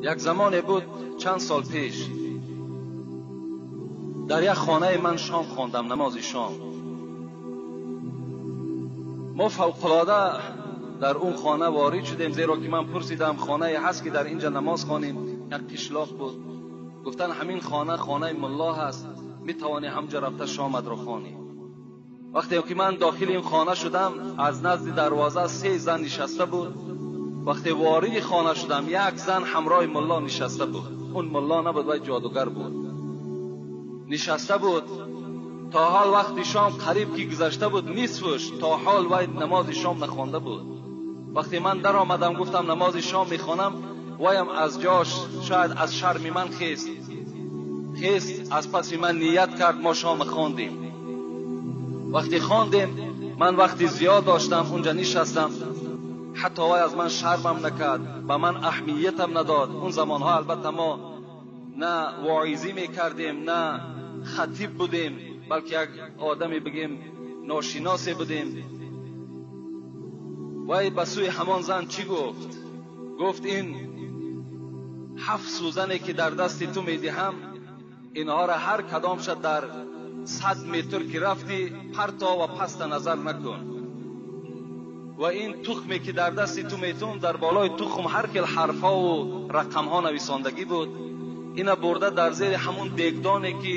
Як замоне буд чанд сол пеш дар як хонаи ман шом хондам, намози шом. Мо фавқулода дар он хона ворид шудем, зеро ки ман пурсидам хонае ҳаст ки дар инҷа намоз хонем. Як қишлоқ буд. Гуфтан ҳамин хона хонаи мулло ҳаст, метавонӣ ҳамҷа рафта шомат ро хонӣ. Вақте ки ман дохили ин хона шудам, аз назди дарвоза се зан нишаста буд. Вақте вориди хона шудам, як зан ҳамроҳи мулло нишаста буд. Он мулло набуд, вай ҷодугар буд. Нишаста буд то ҳол вақти шом қариб ки гузашта буд нисфаш, то ҳол вай намози шом нахонда буд. Вақте ман даромадам, гуфтам намози шом мехонам, ваям аз ҷош шояд аз шарми ман хест, аз паси ман ният кард, мо шом хондем. Вақте хондем, ман вақти зиёд доштам, унҷа нишастам. Ҳатто вай аз ман шармам накард, ба ман аҳамиятам надод. Он замонҳо албатта мо на воизӣ мекардем, на хатиб будем, балки як одаме бигем ношиносе будем. Вай ба сӯи ҳамон зан чӣ гуфт? Гуфт ин 7 сӯзане ки дар дасти ту медиҳам, инҳоро ҳар кадомша дар 100 метр ки рафтӣ парто ва паста назар накун. Ва ин тухме ки дар дасти ту метум, дар болои тухм ҳар хел ҳарфҳову рақамҳо нависондагӣ буд. Ина бурда дар зери ҳамун дегдоне ки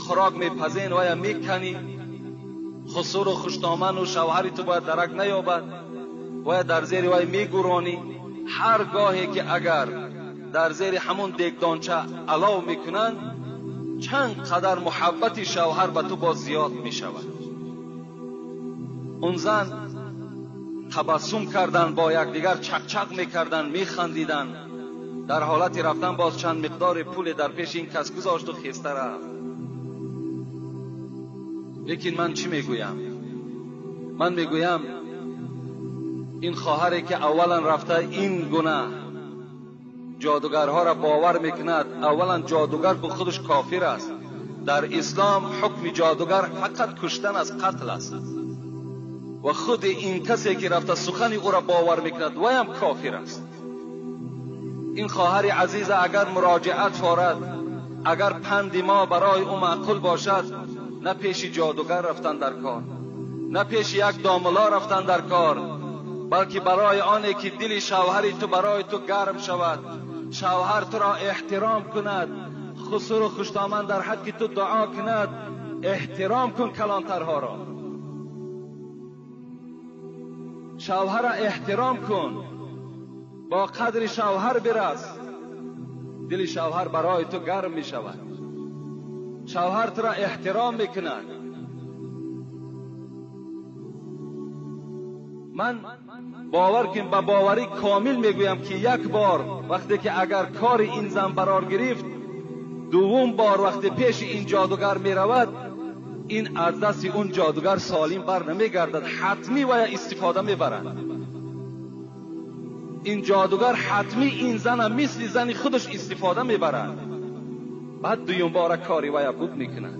хӯрок мепазен вая меканӣ, хусуру хуштоману шавҳари ту бояд дарак наёбад, вая дар зери вай мегуронӣ. Ҳар гоҳе ки агар дар зери ҳамун дегдонча алов мекунанд, чанд қадар муҳаббати шавҳар ба ту боз зиёд мешавад. Он зан табассум карданд, бо якдигар чақчақ мекарданд, механдиданд. Дар ҳолати рафтан боз чанд миқдори пуле дар пеши ин кас гузошту хеста рафт. Лекин ман чӣ мегӯям? Ман мегӯям ин хоҳаре ки аввалан рафта ин гуна ҷодугарҳоро бовар мекунад, аввалан ҷодугар бо худаш кофир аст. Дар ислом ҳукми ҷодугар фақат куштан аст, қатл аст. Ва худи ин касе ки рафта сухани ӯро бовар мекунад, ваям кофир аст. Ин хоҳари азиза агар муроҷиат форад, агар панди мо барои ӯ маъқул бошад, на пеши ҷодугар рафтан дар кор, на пеши як домуло рафтан дар кор, балки барои оне ки дили шавҳари ту барои ту гарм шавад, шавҳар туро эҳтиром кунад, хусуру хуштоман дар ҳаққи ту дуо кунад, эҳтиром кун калонтарҳоро, шавҳарро эҳтиром кун, бо қадри шавҳар бирас, дили шавҳар барои ту гарм мешавад, шавҳар туро эҳтиром мекунад. Ман бовар кун, ба боварӣ комил мегӯям ки як бор вақте ки агар кори ин зан барор гирифт, дуввум бор вақте пеши ин ҷодугар меравад, ин аз дасти он ҷодугар солим бар намегардад, ҳатмӣ вая истифода мебарад. Ин ҷодугар ҳатмӣ ин зана мисли зани худаш истифода мебарад. Баъд дуюм бора кори вая буд мекунад.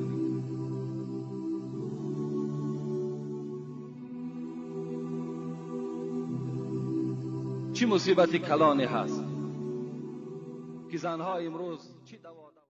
Чӣ мусибати калоне ҳаст ки занҳо имрӯз чӣ даво